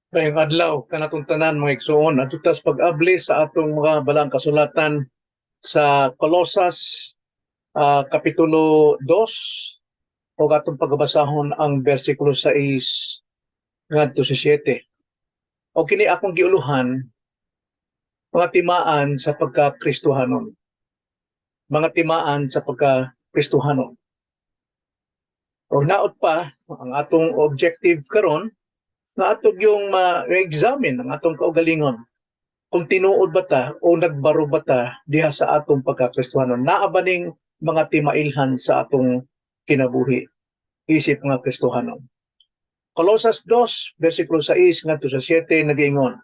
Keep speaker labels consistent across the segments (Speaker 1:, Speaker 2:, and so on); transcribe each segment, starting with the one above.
Speaker 1: Maayong adlaw kanatong tanan, mga igsuon. Adto tas pag-abli sa atong mga balaang kasulatan sa Colosas kapitulo 2 ug atong pagbasahon ang bersikulo 6 ngadto sa 7. O kini akong giuluhan, mga timaan sa pagka-Kristohanon. Mga timaan sa pagka-Kristohanon. O naot pa ang atong objective karon nga atong yung ma-examine ang atong kaugalingon kung tinuod ba ta o nagbaro ba ta diha sa atong pagka-Kristohanon. Naa ba ning mga timailhan sa atong kinabuhi isip nga Kristohanon? Colosas 2, versikulo 6 ngadto sa 7, nagaingon,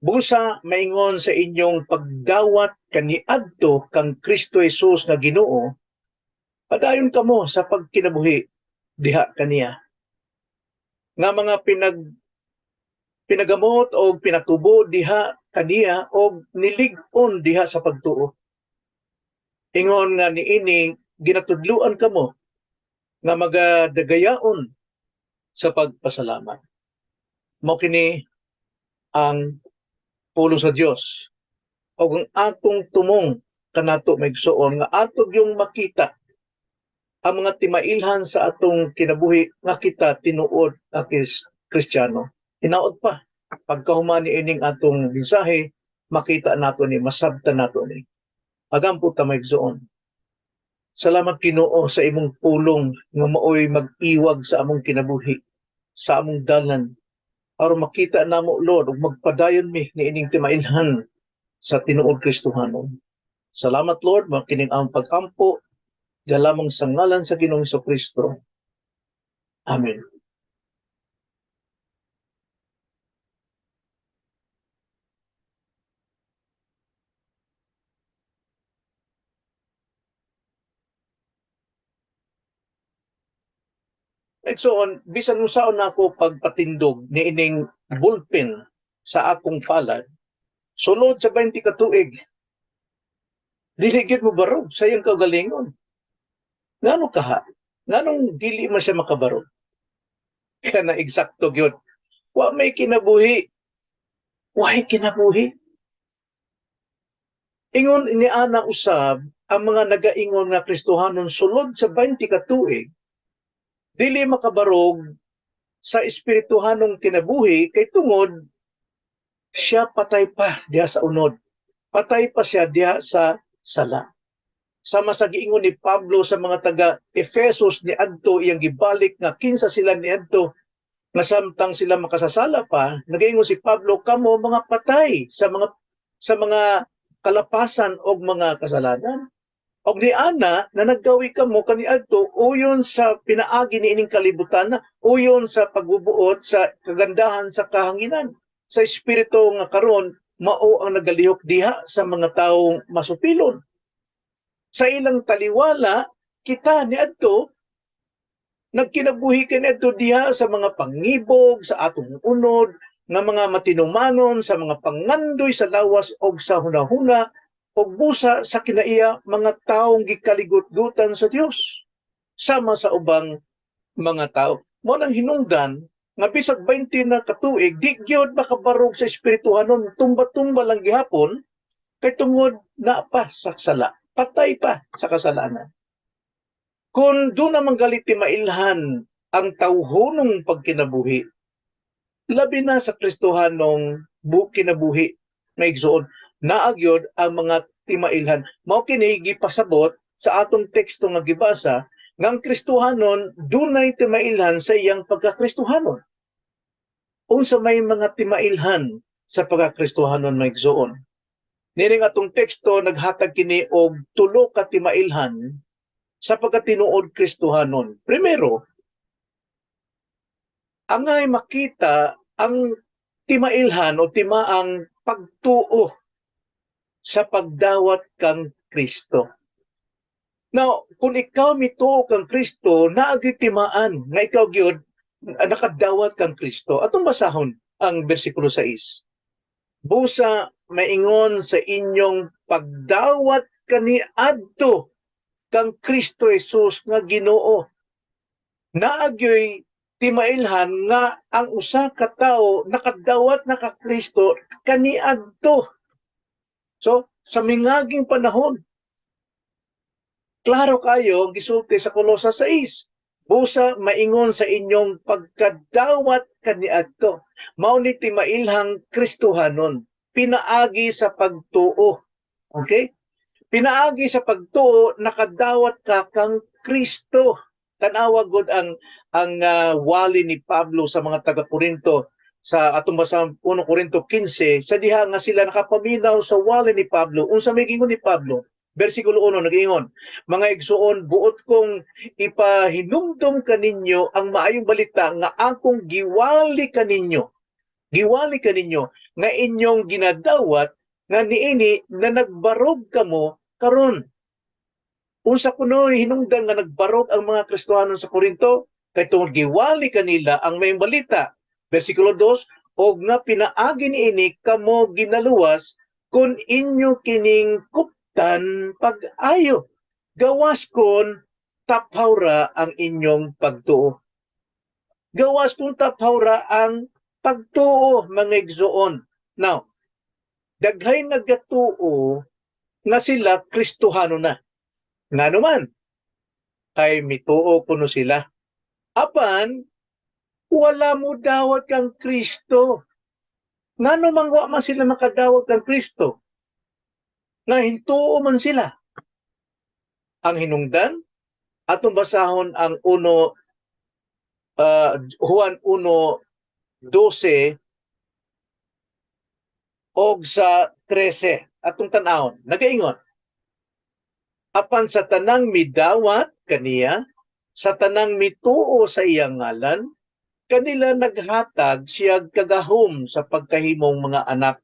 Speaker 1: "Busa maingon sa inyong pagdawat kaniadto kang Kristo Jesus nga Ginoo, padayon kamo sa pagkinabuhi diha kaniya nga mga pinagamot o pinatubo diha kaniya og nilig-on diha sa pagtuo. Ingon nga niini ginatudluan kamo nga magadagayaon sa pagpasalamat." Mao kini ang pulong sa Dios. Og ang akong tumong kanato, mga igsoon, nga ato yung makita ang mga timailhan sa atong kinabuhi nga kita tinuod nga Kristiyano. Hinaot pa, pagkahuman ni ining atong mensahe, makita nato ni, masabtan nato ni. Magampo ta, mga igsoon. Salamat, Ginoo, sa imong pulong nga maoy mag-iwag sa among kinabuhi, sa among dalan. Aron makita namo, Lord, ug magpadayon mi niining timailhan sa tinuod Kristohanon. Salamat, Lord, makining ang pag-ampo lamang sa ngalan sa Ginoong Kristo. Amen. Igsoon, bisan unsaon nako pagpatindog niining ballpen sa akong palad, sulod sa 20 ka tuig, dili gyud mo barog sa iyang kaugalingon. Ngano kaha? Nganong dili man siya makabarog? Kana eksakto gyud. Wa may kinabuhi. Way kinabuhi. Ingon ni ana usab ang mga nagaingon nga Kristohanon sulod sa 20 ka tuig dili makabarog sa espirituhanong kinabuhi kay tungod siya patay pa diha sa unod. Patay pa siya diha sa sala. Sama sa giingon ni Pablo sa mga taga Efesos ni adto, iyang gibalik nga kinsa sila niadto nga samtang sila makasasala pa, nagaingon si Pablo, "Kamo mga patay sa mga kalapasan og mga kasalanan." Og ni ana na naggawi kamo kaniadto uyon sa pinaagi niining kalibutan, uyon sa pagbubuot sa kagandahan sa kahanginan, sa espiritu nga karon mao ang nagalihok diha sa mga taong masupilon. Sa ilang taliwala, kita niadto nagkinabuhi kaniadto diha sa mga pangibog sa atong unod nga mga matinumanon, sa mga pangandoy sa lawas og sa hunahuna, og busa sa kinaiya mga taong gikaligot-gutan sa Dios sama sa ubang mga tao. Mo nang hinungdan nga bisag 20 na katuig di gyud makabarog sa espirituhanon, tumba-tumba lang gihapon kay tungod na pa sa sala, patay pa sa kasalanan. Kung doon naman galit mailhan ang tawhonong pagkinabuhi, labi na sa Kristohanong kinabuhi, mga igsoon, naagyod ang mga timailhan. Mao kini gipasabot sa atong teksto nga gibasa nga ang Kristohanon dunay timailhan sa iyang pagkakristohanon. Unsa may mga timailhan sa pagkakristohanon, mga igsoon? Nining atong teksto naghatag kini og tulo ka timailhan sa pagkatinuod Kristohanon. Primero, angay makita ang timailhan o timaang pagtuo sa pagdawat kang Kristo. Now, kung ikaw mituo kang Kristo, naagi timaan nga ikaw gyud nakadawat kang Kristo. Atong basahon ang bersikulo 6. "Busa maingon sa inyong pagdawat kaniadto kang Kristo Jesus nga Ginoo." Naagyoy Timailhan nga ang usa ka tawo nakadawat na ka Kristo kaniadto. So, sa mingaging panahon, klaro kayo ang gisulti sa Colosas 6. Busa maingon sa inyong pagkadawat kaniadto. Mao ni timailhang Kristohanon pinaagi sa pagtuo. Okay? Pinaagi sa pagtuo, nakadawat ka kang Kristo. Tanawa gud ang wali ni Pablo sa mga taga-Korinto sa atong basahon 1 Korinto 15, sa diha nga sila nakapaminaw sa wali ni Pablo. Unsa may gingon ni Pablo? Versikulo 1, nag-ingon, "Mga igsuon, buot kong ipahinumdom kaninyo ang maayong balita nga akong giwali kaninyo. Giwali kaninyo nga inyong ginadawat, nga niini na nagbarog kamo karon." Unsa kunoy hinungdan nga nagbarog ang mga Kristohanon sa Korinto? Kay tungod giwali kanila ang maayong balita. Versikulo 2, "Og nga pinaagi niini kamo ginaluwas kung inyo kining kuptan pag-ayo. Gawas kon taphaw ra ang inyong pagtuo." Gawas kung taphaw ra ang pagtuo, mga igsuon. Now, daghay nagatuo nga sila Kristohano na. Ngano man, kay mituo kuno sila. Apan, wala mo dawat kang Kristo. Ngano man wa man sila makadawat kang Kristo? Nga hintuo man sila. Ang hinungdan, atong basahon ang 1 Juan 1:12 og sa 13, atong tan-awon. Nagaingon, "Apan sa tanang midawat kaniya, sa tanang mituo sa iyang ngalan, kanila naghatag siya kagahom sa pagkahimong mga anak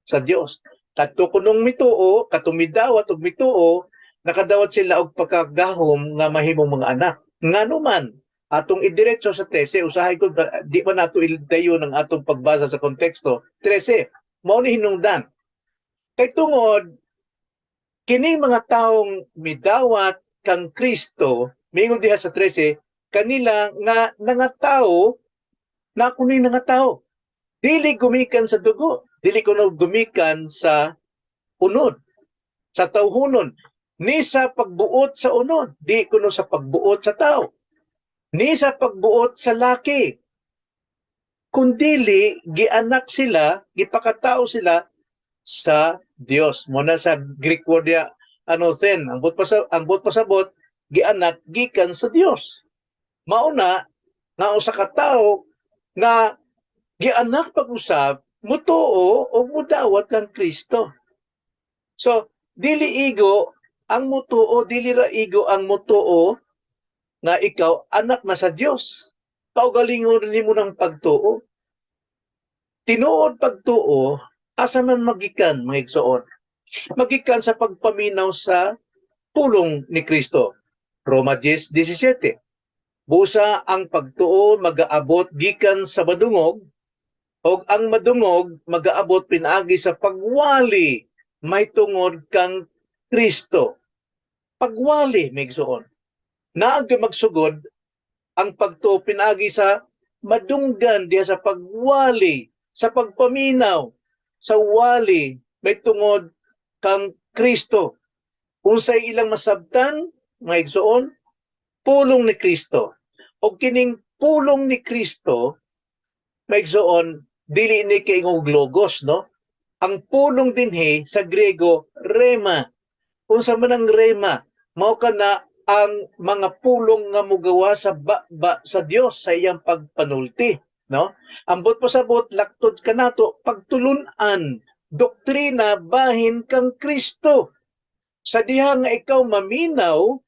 Speaker 1: sa Dios." Kadto kunong mituo, katong midawat og mituo, nakadawat sila og pagkagahom nga mahimong mga anak. Ngano man, atong idiretso sa 13, usahay ko di pa nato idayon ang atong pagbasa sa konteksto. 13, mao ni hinungdan. Kay tungod kini mga taong midawat kang Kristo, mingon diha sa 13, kanila nga nangatao na kuno'y nangatao. Dili gumikan sa dugo, dili kuno gumikan sa unod, sa tawhonon, ni sa pagbuot sa unod, di kuno sa pagbuot sa tao, ni sa pagbuot sa laki. Kundili gianak sila, gipakatao sila sa Dios. Mao na sa Greek word ya anothen, ang buot pasabot gianak gikan sa Dios. Mauna nga usa ka tawo nga gianak pag-usab mutuo o mudawat kang Kristo. So, dili igo ang mutuo, dili ra igo ang mutuo nga ikaw anak na sa Dios. Kaugalingon nimo ng pagtuo. Tinuod pagtuo, asa man magikan, mga igsoon? Magikan sa pagpaminaw sa pulong ni Kristo. Roma 10:17. Busa ang pagtuo magaabot gikan sa madungog, ug ang madungog magaabot pinaagi sa pagwali may tungod kang Kristo. Pagwali, mga igsoon. Naag magsugod ang pagtuo pinaagi sa madunggan diha sa pagwali, sa pagpaminaw, sa wali may tungod kang Kristo. Unsay ilang masabtan, mga igsoon? Pulong ni Kristo. O kining pulong ni Kristo, mga igsoon, dili ni kaingog logos, no? Ang pulong dinhi sa Grego, rema. Unsa man ang rema? Mao kana ang mga pulong nga mugawa sa ba sa Dios sa iyang pagpanulti, no? Ambot pasabot, laktod kanato pagtulun-an, doktrina bahin kang Kristo. Sa diha nga ikaw maminaw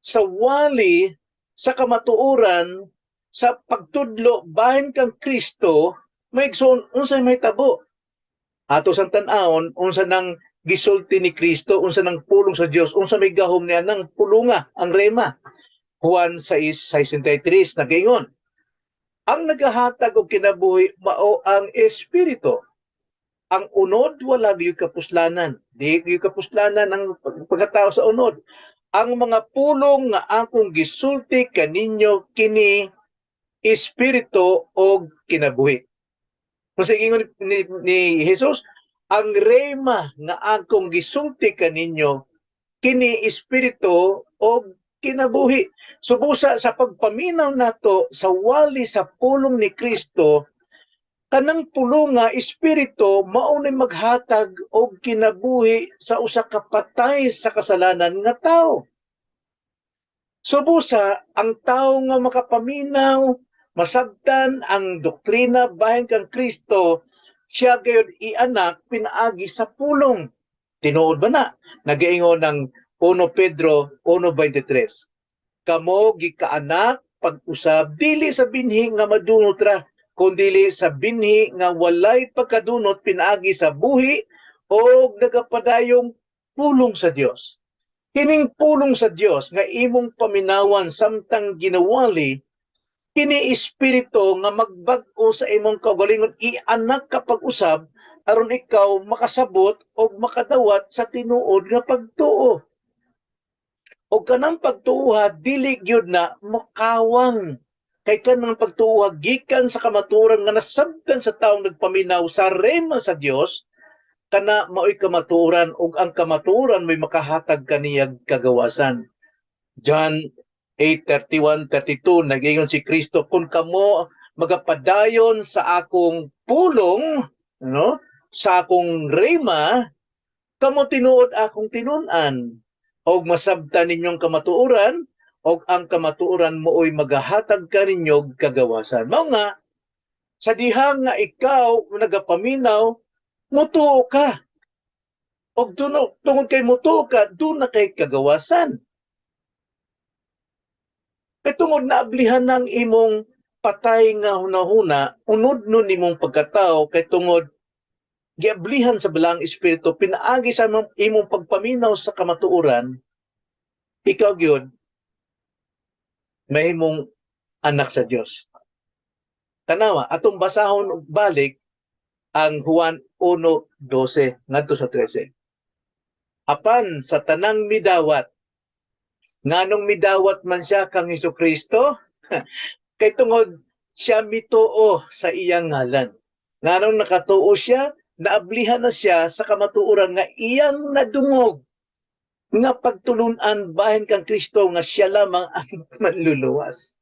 Speaker 1: sa wali, sa kamatuoran, sa pagtudlo bahin kang Kristo, mga igsoon, unsay mahitabo? Ato sang tan-awon unsa nang gisulti ni Kristo, unsa nang pulong sa Dios, unsa may gahom niya nang pulunga, ang rema. Juan 6:63, nagaingon, "Ang nagahatag og kinabuhi mao ang Espiritu. Ang unod wala gyud kapuslanan." Di gyud kapuslanan ang pagkatao sa unod. "Ang mga pulong nga akong gisulti kaninyo kini Espiritu og kinabuhi. Kung sa ingon ni Jesus, "Ang rema nga akong gisulti kaninyo kini espiritu og kinabuhi." So busa sa pagpaminaw nato sa wali sa pulong ni Kristo, kanang pulong nga espiritu mao ni maghatag og kinabuhi sa usa ka patay sa kasalanan nga tawo. So busa ang tawo nga makapaminaw, masabtan ang doktrina bahin kang Kristo, siya gayud ianak pinaagi sa pulong. Tinuod ba na? Nagaingon ng 1 Pedro 1:23. "Kamo gikaanak pag-usab dili sa binhi nga madunot ra, kundili sa binhi nga walay pagkadunot pinaagi sa buhi o nagapadayong pulong sa Dios." Kining pulong sa Dios nga imong paminawan samtang ginawali, kini espiritu nga magbag-o sa imong kaugalingon, ianak ka pag-usab aron ikaw makasabot og makadawat sa tinuod nga pagtuo. Og kanang pagtuoha dili gyud na makawang kay kanang pagtuoha gikan sa kamatuoran nga nasabtan sa taong nagpaminaw sa rema sa Dios, kana maoy kamatuoran ug ang kamatuoran may makahatag kaniyag kagawasan. John 8:31-32, nag-ingon si Kristo, "Kung kamo magapadayon sa akong pulong," no, "sa akong rema, kamo tinuod akong tinun-an og masabtan ninyong kamatuoran og ang kamatuoran mooy magahatag kaninyog kagawasan." Mao nga sa diha nga ikaw nagapaminaw, mutuo ka. Og duno, tungod kay mutuo ka, duna kay kagawasan. Kay tungod naablihan ng imong patay nga hunahuna, unod nun nimong pagkatao kay tungod giablihan sa Balaang Espiritu pinaagi sa imong pagpaminaw sa kamatuoran, ikaw gyud mahimong anak sa Dios. Tanawa, atong basahon og balik ang Juan 1:12 ngadto sa 13. Apan sa tanang midawat, nganong midawat man siya kang Kristo? Kay tungod siya mituo sa iyang ngalan. Nganong nakatuo siya, naablihan na siya sa kamatuoran nga iyang nadungog nga pagtulunan bahin kang Kristo nga siya lamang ang manluluwas.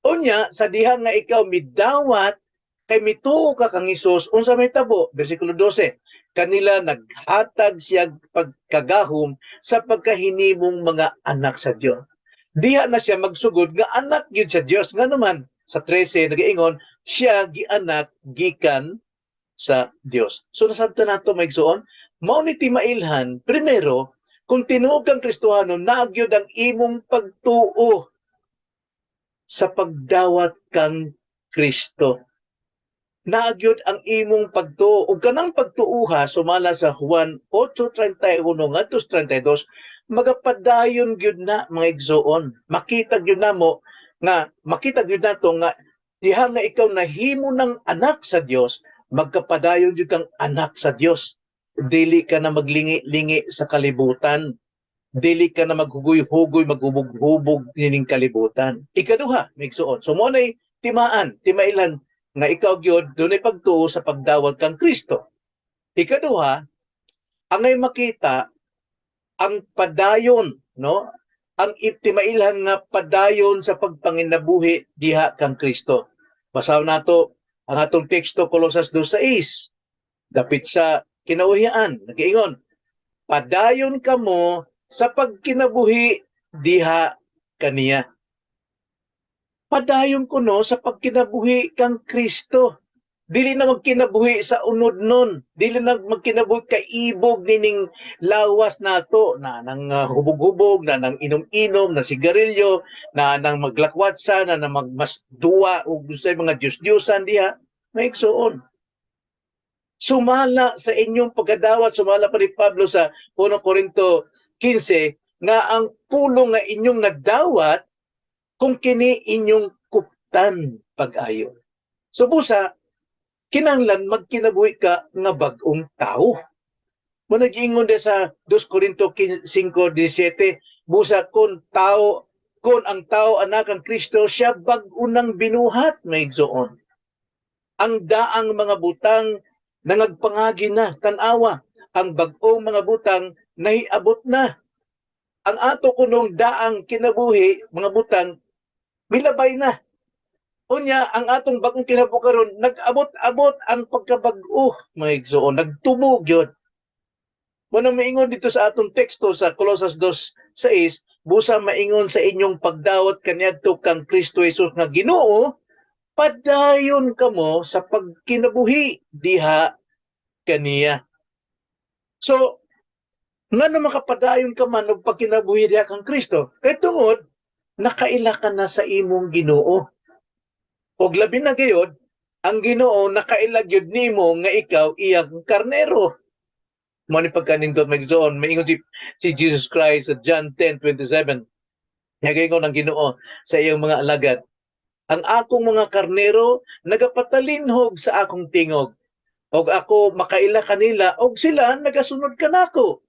Speaker 1: Unya, sa diha nga ikaw midawat kay mituo ka kang Hesus, unsa may tabo? Bersikulo 12. Kanila naghatag siya pagkagahom sa pagkahinimong mga anak sa Dios. Diha na siya magsugod nga anak gyud sa Dios. Nga naman sa 13 nagaingon siya gianak gikan sa Dios. So nasabtan nato, mga igsoon, mao ni timailhan primero kung tinuod kang Kristohano, naa gyud ang imong pagtuo sa pagdawat kang Kristo. Naa gyud ang imong pagtuo ug kanang pagtuoha sumala sa Juan 8:31 ngadto 32 magapadayon gyud na, mga igsoon. Makita gyud namo nga makita gyud nato nga diha nga ikaw nahimo ng anak sa Dios, magkapadayon gyud kang anak sa Dios. Dili ka na maglingi-lingi sa kalibutan. Dili ka na maghugoy-hugoy, maghubog-hubog nining kalibutan. Ikaduha, mga igsoon. So mao nay timaan, timailan nga ikaw gyud dunay pagtuo sa pagdawat kang Kristo. Ikaduha, angay makita ang padayon, no? Ang timailhan nga padayon sa pagpanginabuhi diha kang Kristo. Basahon nato ang atong teksto, Colosas 2:6. Dapit sa kinauhian, nagaingon, "Padayon kamo sa pagkinabuhi diha kaniya." Padayon kuno sa pagkinabuhi kang Kristo. Dili na magkinabuhi sa unod nun. Dili na magkinabuhi kaibog nining lawas nato na nang hubog-hubog, na nang inom-inom, na sigarilyo, na nang maglakwatsa, na nang magmasduwa ug sa mga Diyos-Diyosan diha. Mga igsoon. Sumala sa inyong pagkadawat, sumala pa ni Pablo sa 1 Korinto 15, nga ang pulong nga inyong nagdawat, kung kini inyong kuptan pag-ayo. So busa, kinahanglan magkinabuhi ka nga bag-ong tao. Mo nag-ingon sa 2 Korinto 5:17, busa kung tao, Kung ang tao anak ang Kristo, siya bag-o nang binuhat, mga igsoon. Ang daang mga butang nangagpangagi na, tanawa, ang bag-ong mga butang nahiabot na. Ang ato kunong daang kinabuhi, mga butang, milabay na. Unya, ang atong bagong kinabuhi karon, nag-abot-abot ang pagkabag-o, mga igsoon, nagtubo gyud. Mao maingon dito sa atong teksto sa Colosas 2:6, "Busa maingon sa inyong pagdawat kaniadto kang Kristo Jesus nga Ginoo, padayon kamo sa pagkinabuhi diha kaniya." So, ngano makapadayon ka man og pagkinabuhi diha kang Kristo? Kay tungod nakaila ka na sa imong Ginoo. Og labi na gayod, ang Ginoo nakaila gyud nimo nga ikaw iyang karnero. Mao ni pagkanindot, mga igsoon, maingon si Jesus Christ sa John 10:27. Nagaingon ang Ginoo sa iyang mga alagad, "Ang akong mga karnero nagapatalinhog sa akong tingog. Og ako makaila kanila og sila nagasunod kanako.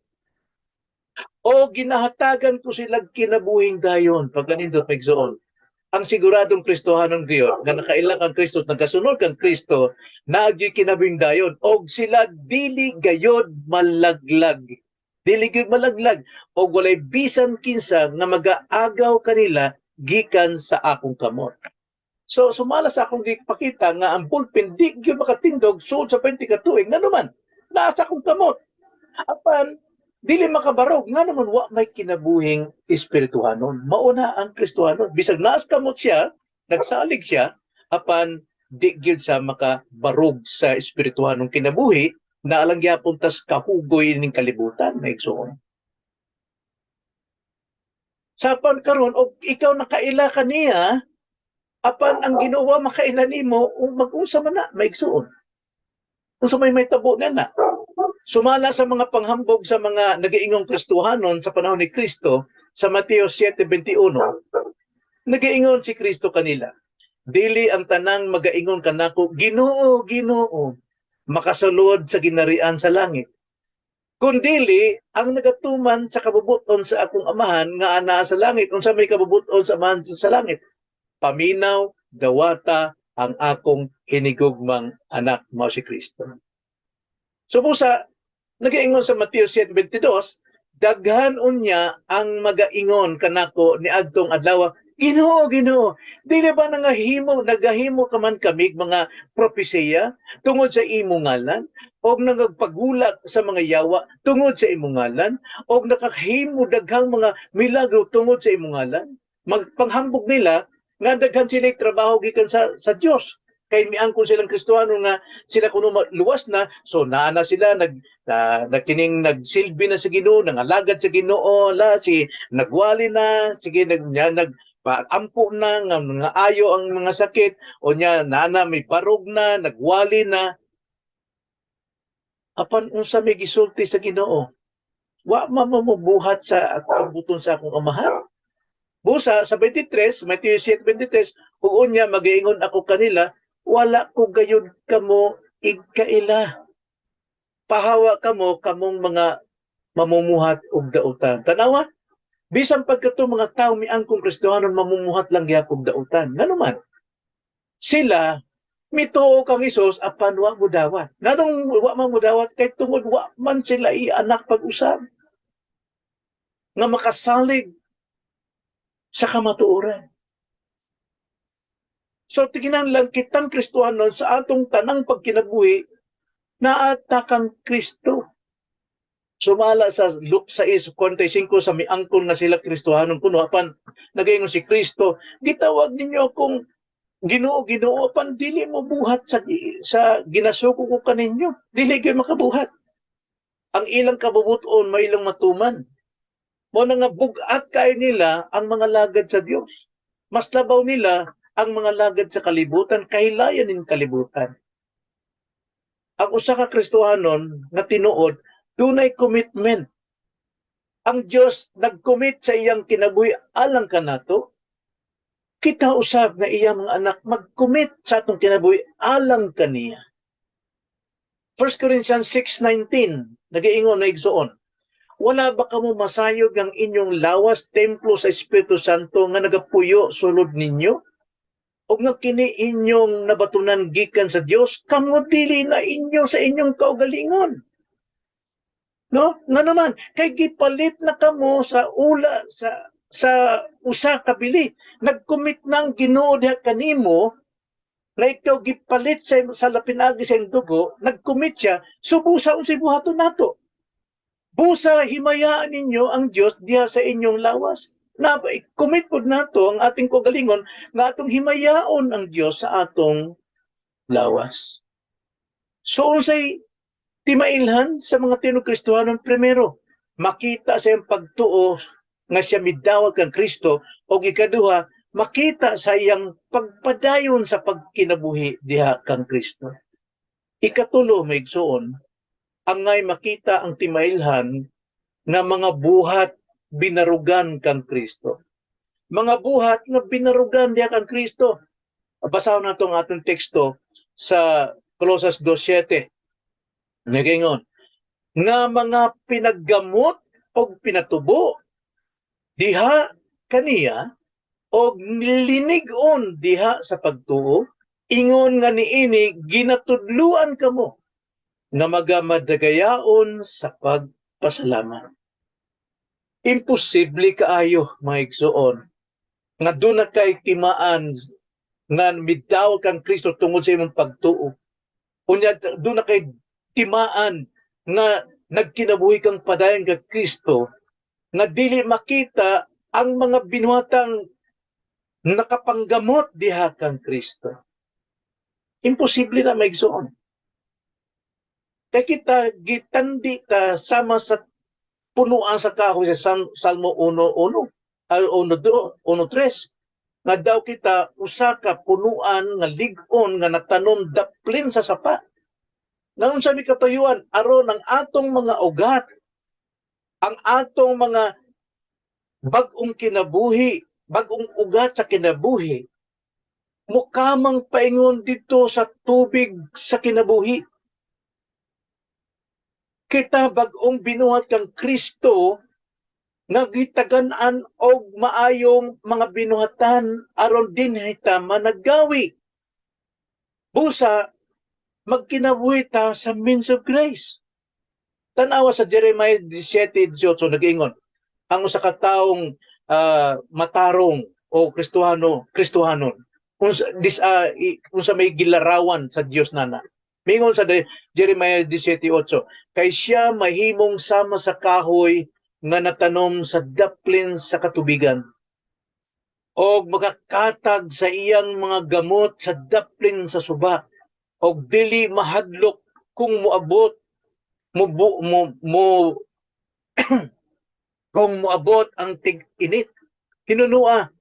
Speaker 1: O ginahatagan ko sila kinabuhing dayon." Pagkanindot, mga igsoon. Ang siguradong Kristohanon gyud nga nakaila kang Kristo at nagasunod kang Kristo, naa gyoy kinabuhing dayon og sila dili gayod malaglag. Dili gyud malaglag og walay bisan kinsa nga magaagaw kanila gikan sa akong kamot. So sumala sa akong gipakita nga ang ballpen di gyud makatindog sulod sa 20 ka tuig, ngano man naa sa akong kamot. Apan dili makabarog, ngano man wa may kinabuhing espirituhanon. Mauna ang Kristohanon. Bisag naas kamot siya, nagsalig siya, apan di gyud sa makabarog sa espirituhanong kinabuhi na alang gyapon tas kahugoy ning kalibutan, mga igsoon. Sapan karon og ikaw nakaila kaniya, apan ang Ginoo makaila nimo, mag-unsa man na, mga igsoon? Unsa may tabo na na? Sumala sa mga panghambog sa mga nagaingong Kristohanon sa panahon ni Kristo sa Mateo 7:21, nagaingon si Kristo kanila, "Dili ang tanang magaingon kanako, 'Ginoo, Ginoo,' makasulod sa ginarian sa langit, kundili ang nagatuman sa kabubuton sa akong Amahan nga anaa sa langit." Unsa may kabubuton sa Amahan sa langit? Paminaw, dawata ang akong hinigugmang anak, mao si Kristo. So busa, nagaingon sa Mateo 7:22, "Daghan unya ang magaingon kanako niadtong adlaw, 'Ginoo, Ginoo, dili ba nangahimo nagahimo ka man kami mga propesiya tungod sa imong ngalan, og nagpagulak sa mga yawa tungod sa imong ngalan, og nakahimo daghang mga milagro tungod sa imong ngalan?'" Magpanghambog nila nga daghan sila trabaho gikan sa Dios kay miangkon silang Kristohano nga sila kuno luwas na, so naa na sila nag na, na kining nagsilbi na sa Ginoo, nangalagad sa Ginoo la, si nagwali na, sige, nag nya, nag paampo na nga mga ayo ang mga sakit o nya naa na may barog na, nagwali na. Apan unsa may gisulti sa Ginoo? "Wa man mo mobuhat sa buton sa akong Amahan." Busa sa 23, Mateo 7:23, "Ug unya magaingon ako kanila, 'Wala ko gayud kamo igkaila. Pahawa kamo, kamong mga mamumuhat og dautan.'" Tanawa, bisan pagkato mga tao miangkong Kristohanon, mamumuhat lang gyapon dautan. Ngano man? Sila mituo kang Hesus apan wa modawat. Nganong wa man modawat? Kay tungod wa man sila i-anak pag-usab nga makasalig sa kamatuoran. So tiginahanglan kitang Kristohanon sa atong tanang pagkinabuhi naa ta kang Kristo. Sumala sa Luke 6:45, sa miangkon nga sila Kristohanon kuno, apan nagaingon si Kristo, "Gitawag ninyo akong Ginoo, Ginoo, apan dili mo buhat sa ginasuko ko kaninyo." Dili gyud makabuhat. Ang ilang kabubuton may ilang matuman. Mao na nga bug-at kay nila ang mga lagad sa Dios. Mas labaw nila ang mga lagad sa kalibutan, kahilayan ning kalibutan. Ang usa ka Kristohanon nga tinuod, dunay commitment. Ang Dios nag-commit sa iyang kinabuhi alang kanato. Kita usab nga iyang mga anak, mag-commit sa atong kinabuhi alang kaniya. 1 Corinthians 6:19, nagaingon na, igsoon, Wala ba kamo masayod ang inyong lawas templo sa Espiritu Santo nga nagapuyo sulod ninyo? Ug nga kini inyong nabatunan gikan sa Dios, kamo dili na inyo sa inyong kaugalingon? No? Nga naman, kay gipalit na kamo sa ula sa usa ka bili. Nag-commit nang Ginoo diha kanimo na ikaw gipalit sa lapinagi sa iyang dugo, nag-commit siya, so busa unsay buhaton nato? Busa himayaan ninyo ang Dios diha sa inyong lawas. Na commit pod nato ang ating kaugalingon nga atong himayaon ang Dios sa atong lawas. So unsay timailhan sa mga tinuod Kristohanon? Primero, makita sa iyang pagtuo nga siya midawat kang Kristo, o ikaduha, makita sa iyang pagpadayon sa pagkinabuhi diha kang Kristo. Ikatulo, mga igsoon, angay makita ang timailhan nga mga buhat binarugan kang Kristo. Mga buhat nga binarugan diha kang Kristo. Basahon nato ang atong teksto sa Colosas 2:7. Nagaingon nga mga pinaggamot og pinatubo diha kaniya og linig-on diha sa pagtuo, ingon nga niini ginatudluan kamo nga magamadagayaon sa pagpasalamat. Imposible kaayo, mga igsoon, nga duna kay timaan nga midawat kang Kristo tungod sa imong pagtuo. Unya duna kay timaan nga nagkinabuhi kang padayon kang Kristo nga dili makita ang mga binuhatang nakapanggamot diha kang Kristo. Imposible na, mga igsoon. Kay kita gitandi ta sama sa punuan sa kahoy sa Salmo 1.1 ay 1.2, 1.3 nga daw kita usa ka punuan nga lig-on nga natanom daplin sa sapa. Nga unsa mi katuyuan aron ang atong mga ugat, ang atong mga bag-ong kinabuhi, bag-ong ugat sa kinabuhi, mukamang paingon dito sa tubig sa kinabuhi. Kita bag-ong binuhat kang Kristo nga gitagan-an og maayong mga binuhatan aron dinhi ta managawi. Busa magkinabuhi ta sa means of grace. Tanawa sa Jeremiah 17:18, nag-ingon ang usa ka taong matarong o Kristohano, Kristohanon. Unsa this unsa may gilarawan sa Dios nana. Mingon sa Jeremiah 17:8, kay siya mahimong sama sa kahoy nga natanom sa daplin sa katubigan og makakatag sa iyang mga gamot sa daplin sa suba og dili mahadlok kung moabot mo bu, mo, mo kung moabot ang tig-init. Hinunua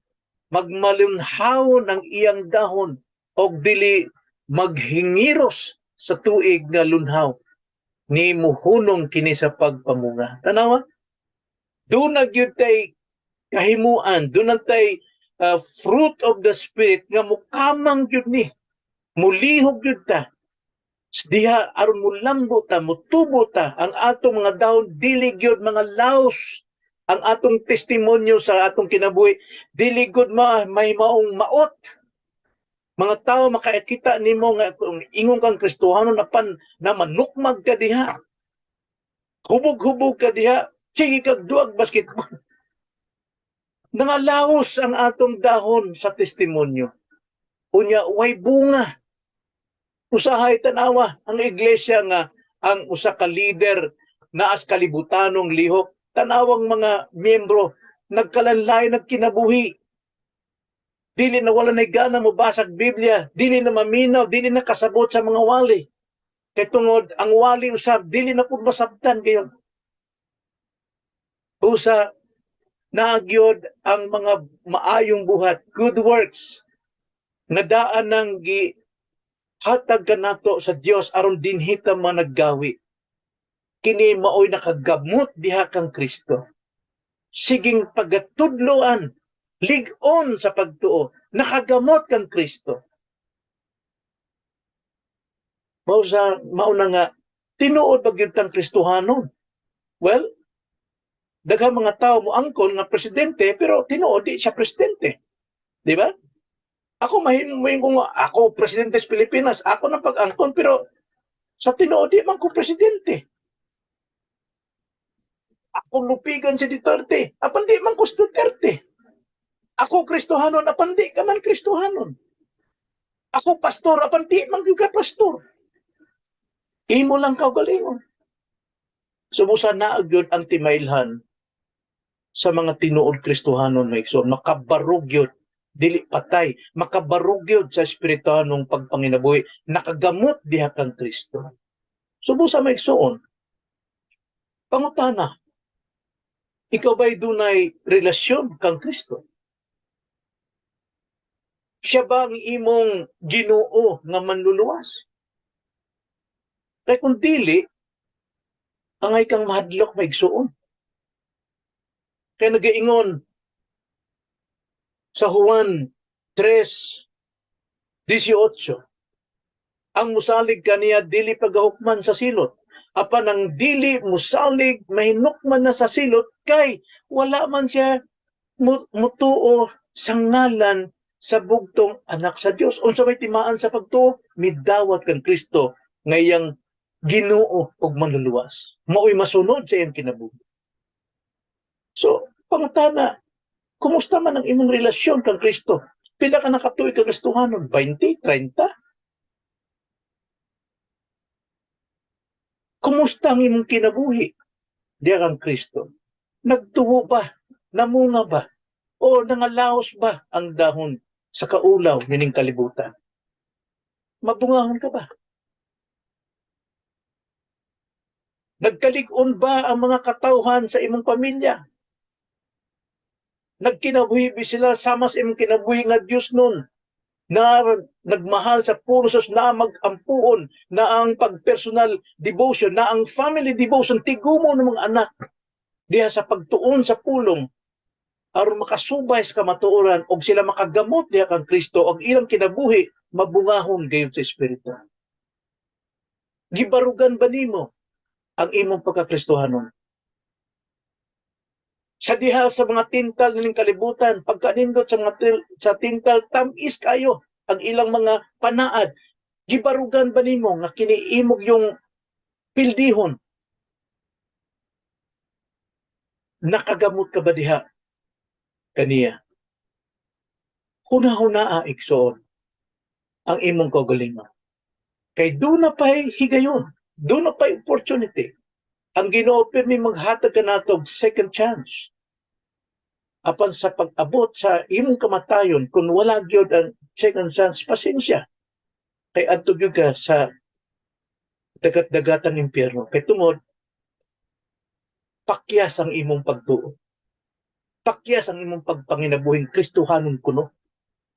Speaker 1: magmalunhawon ang iyang dahon og dili maghingiros sa tuig nga lunhaw, ni muhunong kini sa pagpamunga. Tanawa, duna gyud tay kahimuan, duna tay fruit of the Spirit nga mukamang gyud ni mulihog gyud ta diha aron mulambo ta, mutubo ta, ang atong mga dahon dili gyud mga laos, ang atong testimonyo sa atong kinabuhi dili gyud ma may maong maot. Mga tao makakita nimo nga kung ingon kang Kristohanon apan na manukmag ka diha, hubog-hubog ka diha, sige kag duag basketball, nangalaos ang atong dahon sa testimonyo, unya way bunga. Usahay tanawa ang iglesia nga ang usa ka leader naas kalibutanong lihok, tanawang mga miyembro nagkalanlay nagkinabuhi, dili na wala na gana mo basag Biblia, dili na maminaw, dili na kasabot sa mga wali. Kay tungod ang wali usab dili na pud masabtan kayo. Usa naagyod ang mga maayong buhat, good works, nga daan nang gi hatag kanato sa Dios aron dinhi ta managgawi. Kini maoy nakagamot diha kang Kristo. Siging pagatudloan, lig-on sa pagtuo, nakagamot kang Kristo. Mao sa mauna nga tinuod ba gyud tang Kristohanon? Well, Daghang mga tao mo angkon nga presidente, pero tinuod di siya presidente. Di ba? Ako mahimo kung ako presidente sa Pilipinas, ako na pag-angkon, pero sa tinuod di man ko presidente. Ako lupigan si Duterte, apan di man ko si Duterte. Ako Kristohanon, apan di ka man Kristohanon. Ako pastor, apan di man gyud ka pastor. Imo lang kaugalingon. So busa naa gyud ang timailhan sa mga tinuod Kristohanon, mga igsoon, makabarog gyud, dili patay, makabarog gyud sa espirituhanong pagpanginabuhi, nakagamot diha kang Kristo. So busa, mga igsoon, pangutana, ikaw ba'y dunay relasyon kang Kristo? Siya ba ang imong Ginoo nga manluluwas? Kay kung dili, angay kang mahadlok, mga igsoon. Kaya nagaingon sa Juan 3:18, ang musalig kaniya dili pagahukman sa silot. Apan ang dili musalig mahinukman na sa silot kay wala man siya mutuo sa ngalan sa bugtong anak sa Dios. Unsa may timaan sa pagtuo? Midawat kang Kristo nga iyang Ginoo ug manluluwas. Mao'y masunod sa iyang kinabuhi. So, pangutana, kumusta man ang imong relasyon kang Kristo? Pila ka nakatuig ka Kristohanon? 20? 30? Kumusta ang imong kinabuhi diya kang Kristo? Nagtubo ba? Namunga ba? O nangalaos ba ang dahon sa kaulaw nining kalibutan? Mabungahon ka ba? Nagkalig-on ba ang mga katawhan sa imong pamilya? Nagkinabuhi ba sila sama sa imong kinabuhi nga Dios nun? Na nagmahal sa pulos na magampuon, na ang pagpersonal devotion, na ang family devotion, tigumo ng mga anak diha sa pagtuon sa pulong aron makasubay sa kamatuoran og sila makagamot diha kang Kristo og ilang kinabuhi mabungahon gayud sa espiritu. Gibarugan ba nimo ang imong pagkakristohanon? Sa diha sa mga tintal ning kalibutan, pagkanindot sa mga sa tintal, tamis kayo ang ilang mga panaad. Gibarugan ba nimo nga kini imog yung pildihon? Nakagamot ka ba diha kaniya? Huna-hunaa, igsoon, ang imong kaugalingon. Kay duna pa'y higayon, duna pa'y opportunity. Ang Ginoo pirmi maghatag kanato og second chance. Apan sa pag-abot sa imong kamatayon, kung wala gyud ang second chance, pasensya. Kay adto gyud ka sa dagat-dagatang impyerno. Kay tungod pakyas ang imong pagtuo. Pakyas ang imong pagpanginabuhing Kristohanon kuno,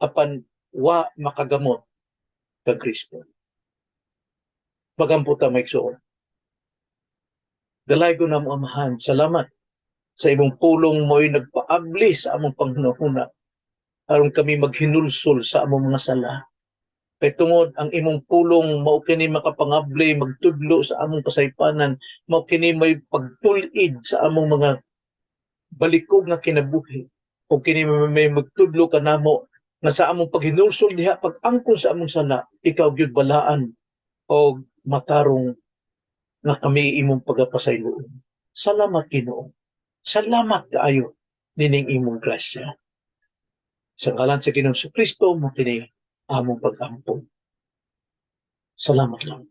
Speaker 1: apan wa makagamot kang Kristo. Magampo ta, mga igsoon. Dalaygon namo Amahan, salamat sa imong pulong mo'y nagpaabli sa among panghunahuna aron kami maghinulsol sa among mga sala. Kay tungod ang imong pulong mao kini makapangabli, magtudlo sa among kasaypanan, mao kini may pagtul-id sa among mga balikog nga kinabuhi. O kini may magtudlo kanamo nga sa among paghinulsol diha, pag-angkon sa among sala, ikaw gyud balaan og matarong nga kami imong pagapasayloon. Salamat, Ginoo. Salamat kaayo nining imong grasya. Sa ngalan sa Ginoong Kristo mo kini among pag-ampo. Salamat lang.